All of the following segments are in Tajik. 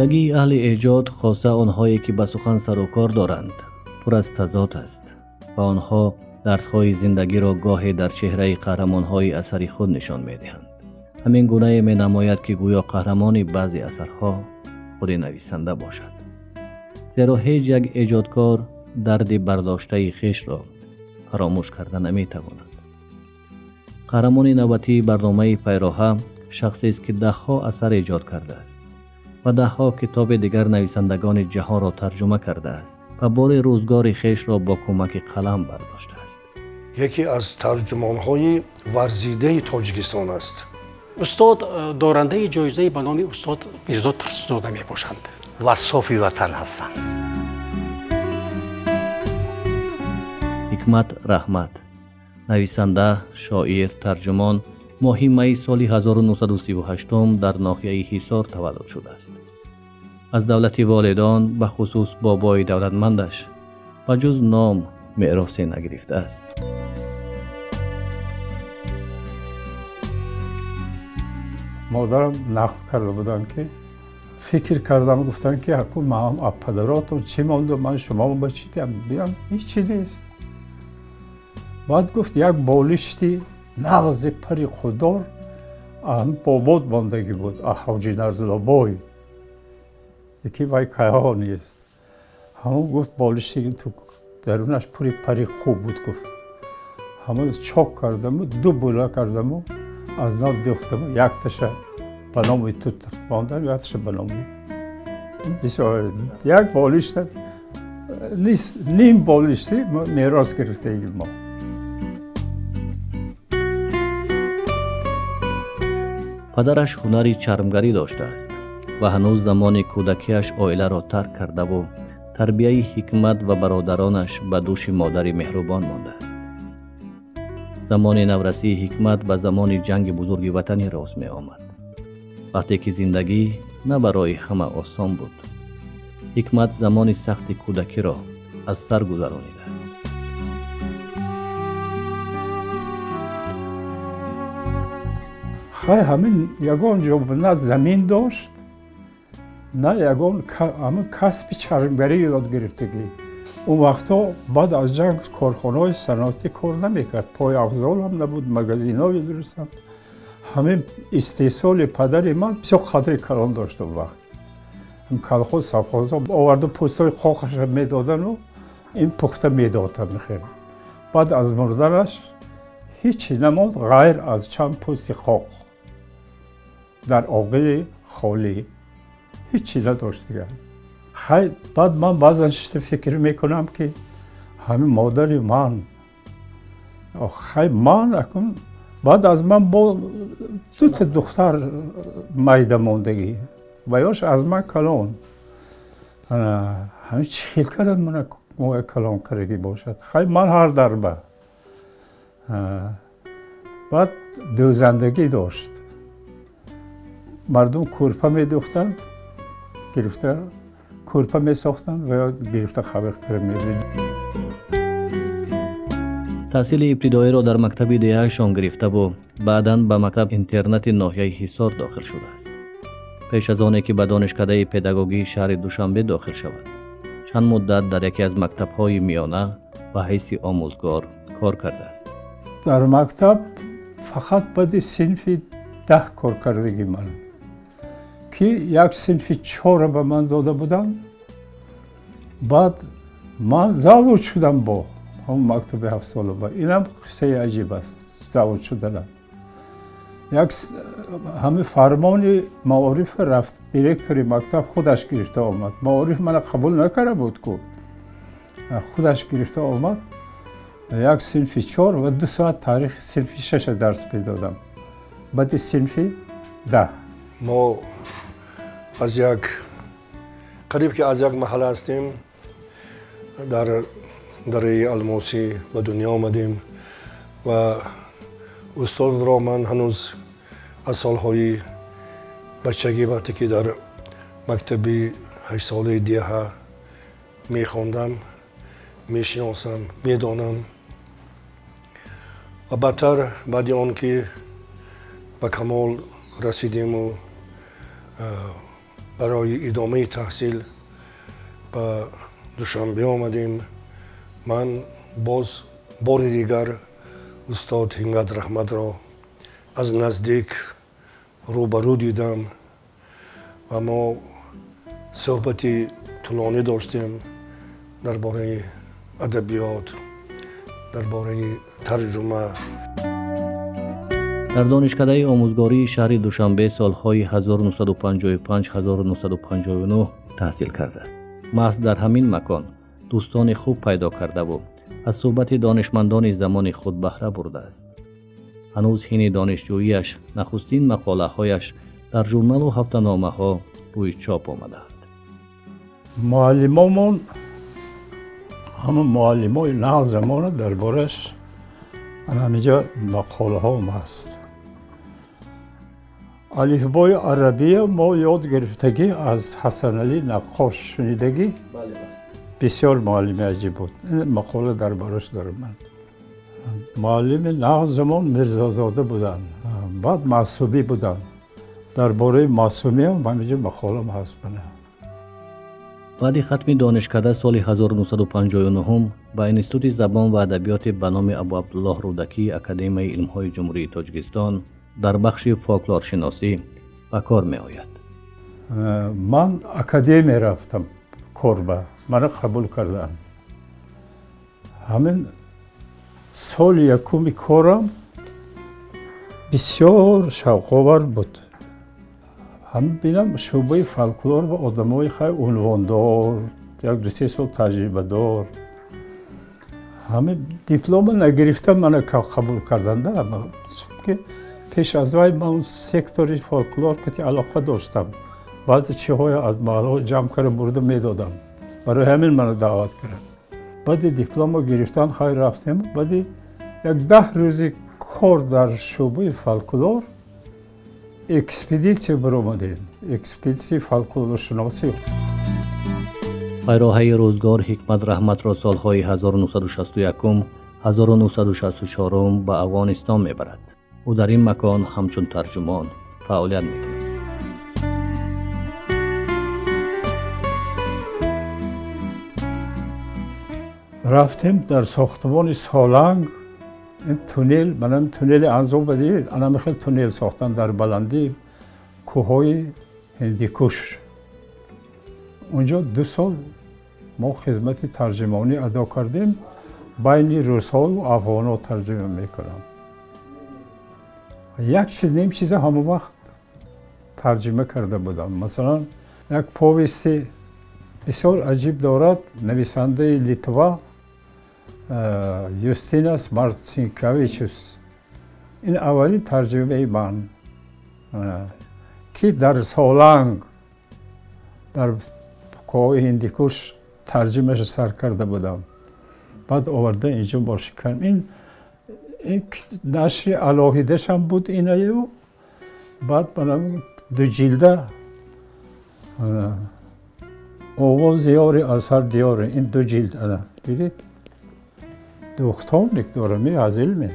Зиндагии аҳли эҷод, хоса онҳое ки ба сухан сару кор доранд, пур аз тазод аст ва онҳо дардҳои зиндагиро гоҳе дар чеҳраи қаҳрамонҳои асари худ нишон медиҳанд. Ҳамин гунае менамояд ки гӯё қаҳрамони баъзе асарҳо худи нависанда бошад. Зеро ҳеҷ як эҷодкор дарди бардоштаи хешро фаромӯш карда наметавонад. Қаҳрамони навбатии барномаи Пайроҳа шахсест ки даҳҳо асар эҷод кардааст ва даҳҳо китоби дигар нависандагони ҷаҳонро тарҷума кардааст ва бори рӯзгори хешро бо кӯмаки қалам бардоштааст. Яке аз тарҷумонҳои варзидаи Тоҷикистон аст. Устод дорандаи ҷоизаи ба номи устод Мирзо Турсунзода мебошанд. Вассофи ватан ҳастанд. Ҳикмат Раҳмат, нависанда, шоир, тарҷумон, моҳи майи соли 1938 дар ноҳияи Ҳисор таваллуд шудааст. Аз давлати волидон, ба хусус бобои давлатмандаш, ба ҷуз ном меросе нагирифтааст. Модарам нақл карда буданд ки фикр кардам, гуфтанд ки ҳакун ман аз падаротон чӣ монду, ман шумо ба чӣ диҳам? Биям ҳеҷ чӣ нест. Баъд гуфт як болишти нағзи пари худор бобод мондагӣ буд, ҳоҷи Нарзуллобой, яки вай кайҳо нест. Ҳамон гуфт болишти ту дарунаш пури пари хуб буд, гуфт. Ҳамон чок кардаму ду була кардаму аз нав дӯхтаму якташа ба номи ту мондам, якташа ба номи бисёр. Як болишта ним болишти мерос гирифтаги мо. Падараш ҳунари чармгарӣ доштааст ва ҳанӯз замони кӯдакиаш оиларо тарк кардаву тарбияи Ҳикмат ва бародаронаш ба дӯши модари меҳрубон мондааст. Замони наврасии Ҳикмат ба замони ҷанги бузурги ватанӣ рост меомад, вақте ки зиндагӣ на барои ҳама осон буд. Ҳикмат замони сахти кӯдакиро аз сар гузаронидааст. Хай ҳамин ягон ҷо на замин дошт, на ягон ҳамин касби чармгарӣ ёд гирифтагӣ. Он вақтҳо баъд аз ҷанг корхонаҳои саноатӣ кор намекард, пойафзол ҳам набуд, магазинҳои дурустам. Ҳамин истеҳсоли падари ман бисёр қадри калон дошт он вақт. Колхоз, совхозҳо оварда пӯстҳои қоқаша медодану ин пухта медод ҳамихел. Баъд аз мурданаш ҳеҷ намонд ғайр аз чанд пӯсти қоқ дар оғили холӣ. Ҳеҷ чиз надошт дигар. Хай баъд ман баъзан шишта фикр мекунам ки ҳамин модари ман, хай ман акун баъд аз ман бо дута духтар майда мондагӣ ва ёш аз ман калон. Ҳамин чӣ хел кардан мана моя калон карагӣ бошад. Хай ман ҳар дарба. Баъд дӯзандагӣ дошт. Мардум кӯрпа медӯхтанд, гирифта кӯрпа месохтанд ва ё гирифта хабиқ кара медод. Таҳсили ибтидоиро дар мактаби деҳаашон гирифтаву баъдан ба мактаб интернати ноҳияи Ҳисор дохил шудааст. Пеш аз оне ки ба донишкадаи педагогии шаҳри Душанбе дохил шавад, чанд муддат дар яке аз мактабҳои миёна ба ҳайси омӯзгор кор кардааст. Дар мактаб фақат баъди синфи 10 кор кардагӣ ман, ки як синфи 4 ба ман дода буданд. Баъд ман завуч шудам бо ҳамон мактаби ҳафтсола. Инам қиссаи аҷиб аст, завуч шуданам. Як ҳамин фармони маориф рафт, директори мактаб худаш гирифта омад. Маориф мана қабул накарда буд ку, худаш гирифта омад. Як синфи 4 ва 2 соат таърихи синфи 6 дарс медодам. Баъди синфи 10. Мо аз як қариб ки аз як маҳалла ҳастем, дар дараи Алмосӣ ба дунё омадем ва устодро ман ҳанӯз аз солҳои бачагӣ, вақте ки дар мактаби ҳаштсолаи деҳа мехондам, мешиносам, медонам. Ва баъдтар баъди он ки ба камол расидему барои идомаи таҳсил ба Душанбе омадем, ман боз бори дигар устод Ҳикмат Раҳматро аз наздик рӯбарӯ дидам ва мо суҳбати тӯлонӣ доштем дар бораи адабиёт, дар бораи тарҷума. Дар донишкадаи омӯзгории шаҳри Душанбе солҳои 1955-1959 таҳсил кардааст. Маҳз дар ҳамин макон дӯстони хуб пайдо кардаву аз суҳбати донишмандони замони худ баҳра бурдааст. Ҳанӯз ҳини донишҷӯияш нахустин мақолаҳояш дар журналу ҳафтаномаҳо рӯи чоп омадаанд. Муаллимомон, ҳама муаллимои нав замона дар бораш ҳаминҷа мақолаҳом ҳаст. Алифбои арабия мо ёд гирифтагӣ аз Ҳасаналӣ Наққош шунидагӣ. Бисёр муаллими аҷиб буд. Ин мақола дар бораш дорам ман. Муаллими нав замон Мирзозода буданд, баъд Маъсумӣ буданд. Дар бораи Маъсумиам ҳаминҷа мақолам ҳаст. Баъди хатми донишкада соли 1959 ба Институти забон ва адабиёти ба номи Абуабдуллоҳ Рӯдакии Академияи илмҳои Ҷумҳурии Тоҷикистон дар бахши фолклоршиносӣ ба кор меояд. Ман академия рафтам корба, мана қабул карданд. Ҳамин соли якуми корам бисёр шавқовар буд. Ҳам бинам шӯъбаи фолклор ва одамои хай унвондор, як ду-се сол таҷрибадор. Ҳамин диплома нагирифта мана қабул карданда, чунки пеш аз вай ман сектори фолклор кати алоқа доштам. Баъзе чиҳоя аз маҳаллаҳо ҷамъ карда бурда медодам. Барои ҳамин мана даъват карданд. Баъди диплома гирифтан хай рафтем. Баъди як 10 рӯзи кор дар шӯъбаи фолклор экспедитсия баромадем, экспедитсияи фолклоршиносӣ. Пайроҳаи рӯзгор Ҳикмат Раҳматро солҳои 1961-1964 ба Афғонистон мебарад. Ӯ дар ин макон ҳамчун тарҷумон фаъолият мекунад. Рафтем дар сохтмони Соланг. Ин туннел, манам туннели Анзоб дидед, ана мехел туннел сохтан дар баландии кӯҳҳои Ҳиндикуш. Унҷо 2 сол мо хизмати тарҷумонӣ адо кардем, байни русҳову афғонҳо тарҷума мекунам. Як чиз, ним чиза ҳамон вақт тарҷума карда будам. Масалан, як повести бисёр аҷиб дорад нависандаи Литва Юстинас Марцинкевичус. Ин аввалин тарҷумаи ман, ки дар Соланг, дар кӯҳҳои Ҳиндикуш тарҷумаашро сар карда будам. Баъд оварда инҷо бошӣ кардам. Ин нашри алоҳидашам буд инаю. Баъд манам 2 ҷилда овози ёри аз ҳар диёре, ин 2 ҷилд ана дидед? Духтоник дорам, аз илме.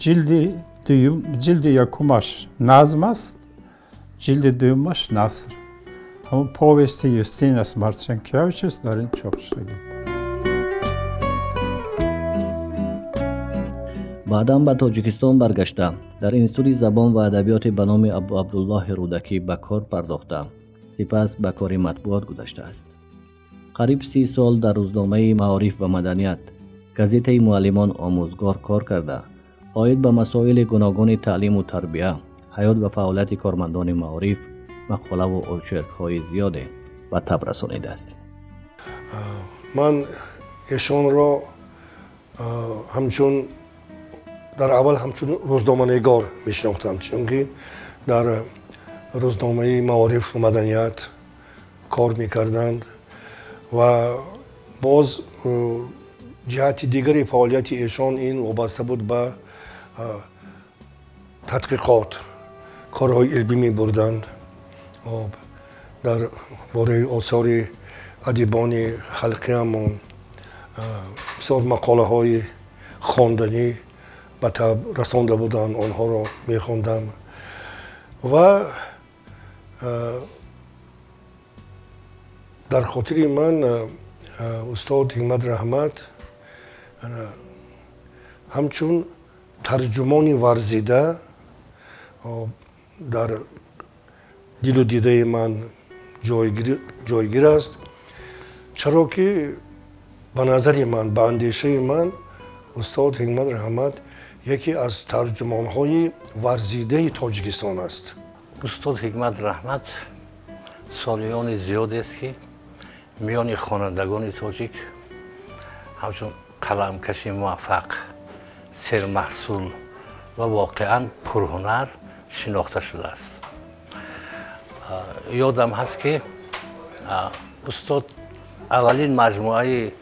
Ҷилди дуюм, ҷилди якумаш назм аст, ҷилди дуюмаш наср. Ҳамон повести Юстинас Марцинкевичус дар ин чоп шуда. Баъдан ба Тоҷикистон баргашта, дар Институти забон ва адабиёти ба номи Абуабдуллоҳи Рӯдакӣ ба кор пардохта, сипас ба кори матбуот гузаштааст. Қариб 30 сол дар рӯзномаи маориф ва маданият, газетаи муаллимон омӯзгор кор карда, оид ба масоили гуногуни таълиму тарбия, ҳаёт ва фаъолияти кормандони маориф мақолаву очеркҳои зиёде ба таб расонидааст. Ман эшонро ҳамчун дар аввал ҳамчун рӯзноманигор мешинохтам, чунки дар рӯзномаи маориф ва маданият кор мекарданд ва боз ҷиҳати дигари фаъолияти эшон ин вобаста буд ба тадқиқот, корҳои илмӣ мебурданд дар бораи осори адибони халқиамон, бисёр мақолаҳои хонданӣ ба таб расонда буданд, онҳоро мехондам ва Дар хотири ман устод Ҳикмат Раҳмат ҳамчун тарҷумони варзида дар дилу дидаи ман ҷойгир аст, чаро ки ба назари ман, ба андешаи ман устод Ҳикмат Раҳмат яке аз тарҷумонҳои варзидаи Тоҷикистон аст. Устод Ҳикмат Раҳмат солиёни зиёдест, ки миёни хонандагони тоҷик ҳамчун қаламкаши муваффақ, сермаҳсул ва воқеан пурҳунар шинохта шудааст. Ёдам ҳаст, ки устод аввалин маҷмӯаи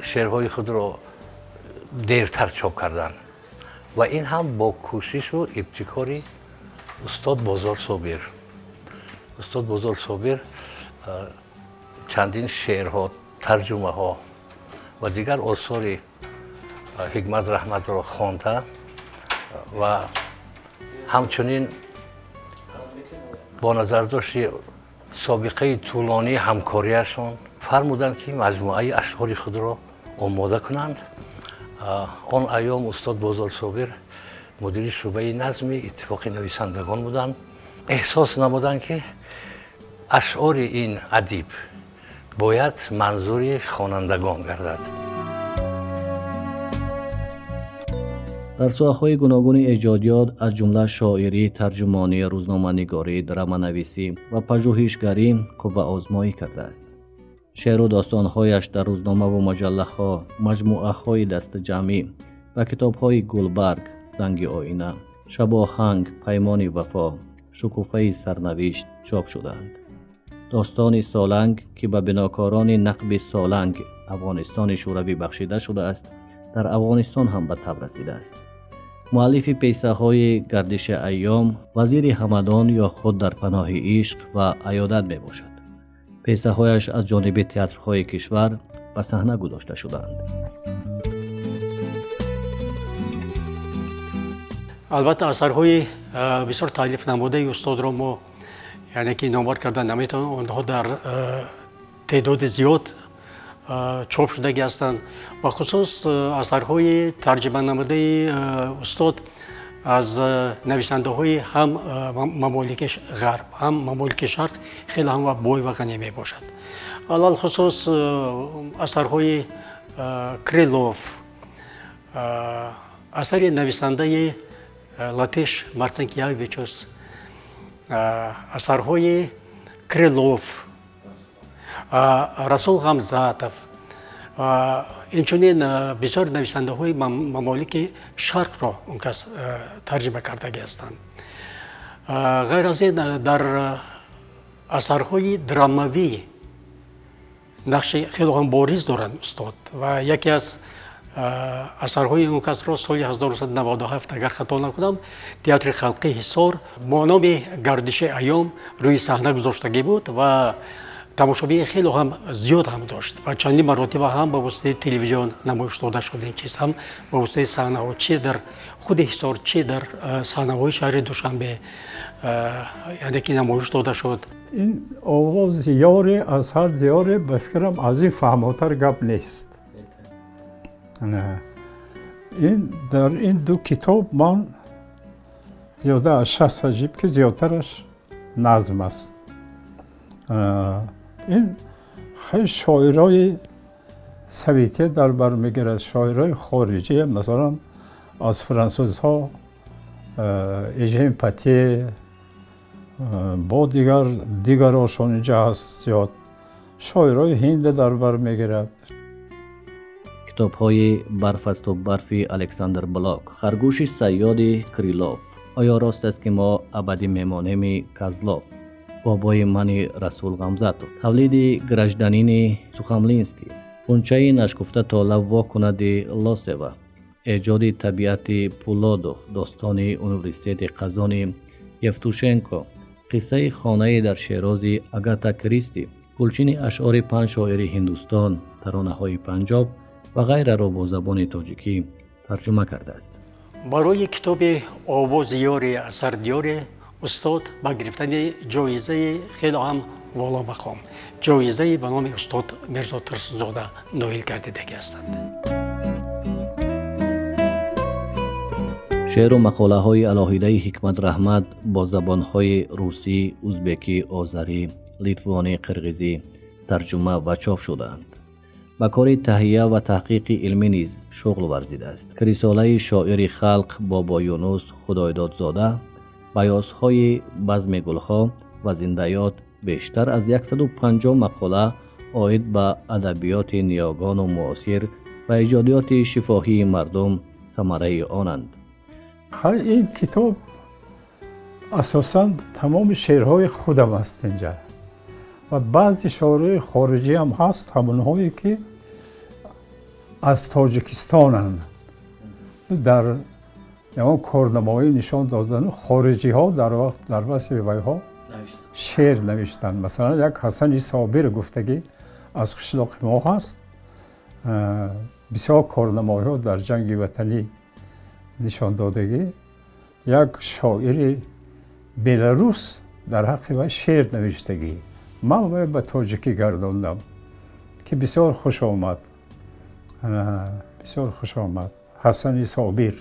шеърҳои худро дертар чоп карданд ва ин ҳам бо кӯшишу ибтикори устод Бозор Собир. Устод Бозор Собир чандин шеърҳо, тарҷумаҳо ва дигар осори Ҳикмат Раҳматро хонда ва ҳамчунин бо назардошти собиқаи тӯлонии ҳамкориашон фармуданд, ки маҷмӯаи ашъори худро омода кунанд. Он айём устод Бозор Собир мудири шӯъбаи назми Иттифоқи нависандагон буданд. Эҳсос намуданд, ки ашъори ин адиб бояд манзури хонандагон гардад. Дар соҳаҳои гуногуни эҷодиёт, аз ҷумла шоирӣ, тарҷумонӣ, рӯзноманигорӣ, драманависӣ ва пажӯҳишгарӣ қувваозмоӣ кардааст. Шеъру достонҳояш дар рӯзномаву маҷаллаҳо, маҷмӯаҳои дастаҷамъӣ ва китобҳои Гулбарг, Занги оина, Шабоҳанг, Паймони вафо, Шукуфаи сарнавишт чоп шудаанд. Достони Соланг, ки ба бинокорони нақби Соланг Афғонистони Шӯравӣ бахшида шудааст, дар Афғонистон ҳам ба таб расидааст. Муаллифи пьесаҳои Гардиши айём, Вазири Ҳамадон ё худ дар паноҳи ишқ ва Аёдат мебошад. Пьесаҳояш аз ҷониби театрҳои кишвар ба саҳна гузошта шудаанд. Албатта, асарҳои бисёр таълиф намудаи устодро мо, яъне ки номбар карда наметавонем. Онҳо дар теъдоди зиёд чоп шудагӣ ҳастанд. Бахусус асарҳои тарҷима намудаи устод аз нависандаҳои ҳам мамолики ғарб, ҳам мамолики шарқ хеле ҳам бой ва ғанӣ мебошад. Алалхусус асарҳои Крилов, асари нависандаи латиш Марцинкевичус, асарҳои Крилов, Расул Ғамзатов, инчунин бисёр нависандаҳои мамолики шарқро он кас тарҷима кардагӣ ҳастанд. Ғайр аз ин, дар асарҳои драмавӣ нақши хеле ҳам бориз доранд устод ва яке аз асарҳои он касро соли 1997, агар хато накунам, Театри халқии Ҳисор бо номи Гардиши айём рӯи саҳна гузоштагӣ буд ва тамошобини хеле ҳам зиёд ҳам дошт ва чандин маротиба ҳам ба воситаи телевизион намоиш дода шуд ин чиз, ҳам ба воситаи саҳнаҳо, чи дар худи Ҳисор, чи дар саҳнаҳои шаҳри Душанбе, яъне ки намоиш дода шуд. Ин овози ёре аз ҳар диёре, ба фикрам, аз ин фаҳмотар гап нест. Ин дар ин ду китоб ман зиёда аз 60 ҳаҷиб, ки зиёдтараш назм аст. Ин хеле шоирои советия дар бар мегирад, шоирои хориҷия, масалан аз франсузҳо Эжен Пате, бо дигар дигарошон инҷа ҳаст зиёд, шоирои ҳинда дар бар мегирад. Китобҳои Барф асту барфи Александр Блок, Харгӯши сайёди Крилов, Оё рост аст, ки мо абадӣ мемонеми Козлов, Бобои мани Расул Ғамзатов, Тавлиди гражданини Сухомлинский, Ғунчаи нашкуфта то лаб во кунади Лосева, Эҷоди табиати Пулодов, Достони университети Қазони Евтушенко, Қиссаи хонае дар Шерози Агата Кристи, гулчини ашъори панҷ шоири Ҳиндустон, Таронаҳои Панҷоб ва ғайраро бо забони тоҷикӣ тарҷума кардааст. Барои китоби Овози ёре асар диёре Устод ба гирифтани ҷоизаи хеле ҳам воломақом, ҷоизаи ба номи устод Мирзо Турсунзода ноил гардидагӣ ҳастанд. Шеъру мақолаҳои алоҳидаи Ҳикмат Раҳмат бо забонҳои русӣ, узбекӣ, озарӣ, литвонӣ, қирғизӣ тарҷума ва чоп шудаанд. Ба кори таҳия ва таҳқиқи илмӣ низ шуғл варзидааст. Рисолаи шоири халқ Бобо Юнус Худойдодзода, баёзҳои базми гулҳо ва зиндаёт бештар аз 150 мақола оид ба адабиёти ниёгону муосир ва эҷодиёти шифоҳии мардум самараи онанд. Ин китоб асосан тамоми шеърҳои худам аст инҷа ва баъзе шеърҳои хориҷӣ ҳам ҳаст, ҳамонҳое ки аз Тоҷикистонанд. Дар ягон корнамоӣ нишон додану хориҷиҳо дар вақт дар васфи вайҳо шеър навиштанд. Масалан, як Ҳасани Собир гуфтагӣ аз қишлоқи мо ҳаст, бисёр корнамоиҳо дар ҷанги ватанӣ нишон додагӣ. Як шоири беларус дар ҳаққи вай шеър навиштагӣ. Ман вай ба тоҷикӣ гардондам, ки бисёр хуш омад, бисёр хуш омад. Ҳасани Собир,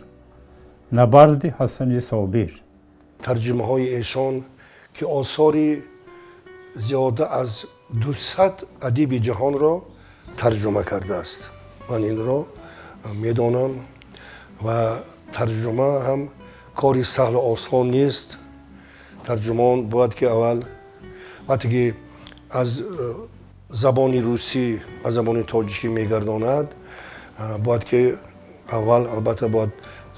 набарди Ҳасани Собир. Тарҷумаҳои эшон ки осори зиёда аз 200 адиби ҷаҳонро тарҷума кардааст. Ман инро медонам ва тарҷума ҳам кори саҳлу осон нест. Тарҷумон бояд ки аввал вақте ки аз забони русӣ ба забони тоҷикӣ мегардонад, бояд ки аввал албатта бояд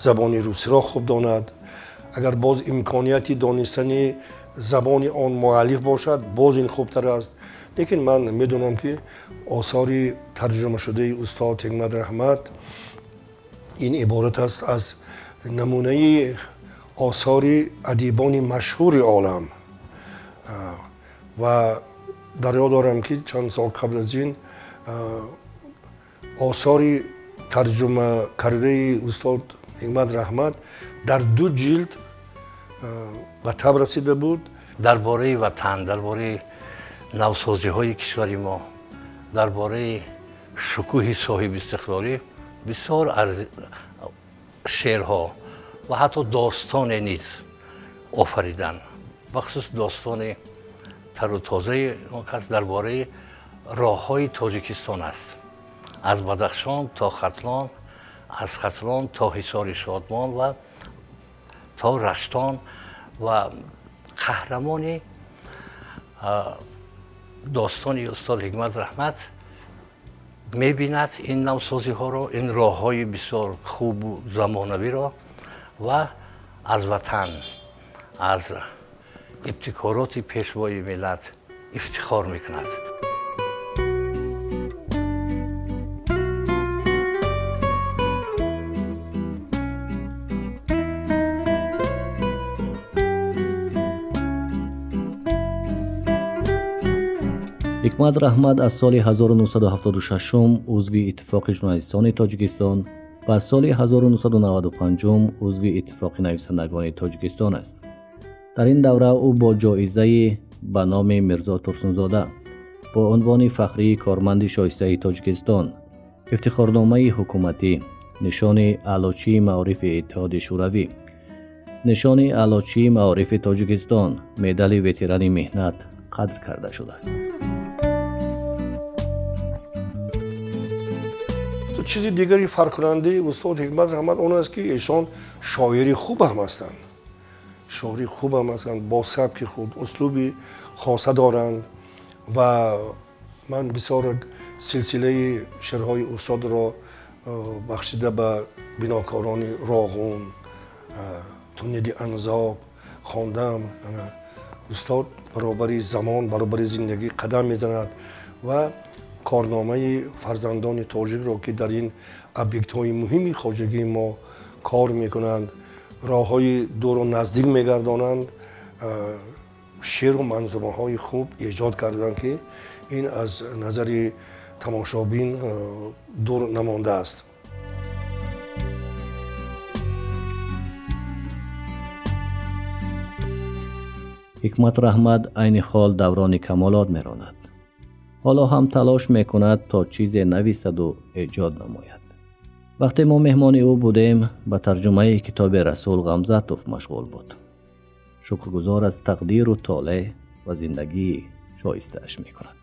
забони русиро хуб донад. Агар боз имконияти донистани забони он муаллиф бошад, боз ин хубтар аст. Лекин ман медонам ки осори тарҷумашудаи устод Ҳикмат Раҳмат ин иборат аст аз намунаи осори адибони машҳури олам. Ва дар ёд дорам ки чанд сол қабл аз ин осори тарҷума кардаи устод Ҳикмат Раҳмат дар 2 ҷилд ба таб расида буд. Дар бораи ватан, дар бораи навсозиҳои кишвари мо, дар бораи шукӯҳи соҳибистиқлолӣ бисёр шеърҳо ва ҳатто достоне низ офариданд. Бахусус достони тару тозаи он кас дар бораи роҳҳои Тоҷикистон аст. Аз Бадахшон то Хатлон, аз Хатлон то Ҳисори Шодмон ва то Раштон ва қаҳрамони достони устод Ҳикмат Раҳмат мебинад ин навсозиҳоро, ин роҳҳои бисёр хубу замонавиро ва аз ватан, аз ибтикороти пешвои миллат ифтихор мекунад. Ҳикмат Раҳмат аз соли 1976 узви Иттифоқи журналистони Тоҷикистон ва аз соли 1995 узви Иттифоқи нависандагони Тоҷикистон аст. Дар ин давра ӯ бо ҷоизаи ба номи Мирзо Турсунзода бо унвони фахрии корманди шоистаи Тоҷикистон, ифтихорномаи ҳукуматӣ, нишони аълочии маорифи Иттиҳоди Шӯравӣ, нишони аълочии маорифи Тоҷикистон, медали ветерани меҳнат қадр карда шудааст. Чизи дигари фарқкунандаи устод Ҳикмат Раҳмат он аст, ки эшон шоири хуб ҳам ҳастанд. Шоири хуб ҳам ҳастанд, бо сабки худ, услуби хоса доранд ва ман бисёр силсилаи шеърҳои устодро бахшида ба бинокорони Роғун, туннели Анзоб хондам. Устод баробари замон, баробари зиндагӣ қадам мезанад ва корномаи фарзандони тоҷикро, ки дар ин объектҳои муҳими хоҷагии мо кор мекунанд, роҳҳои дуру наздик мегардонанд, шеъру манзумаҳои хуб эҷод карданд, ки ин аз назари тамошобин дур намондааст. Ҳикмат Раҳмат айни ҳол даврони камолот меронад. Ҳоло ҳам талош мекунад то чизе нависаду эҷод намояд. Вақте мо меҳмони ӯ будем, ба тарҷумаи китоби Расул Ғамзатов машғул буд. Шукргузор аз тақдиру толеъ ва зиндагии шоистааш мекунад.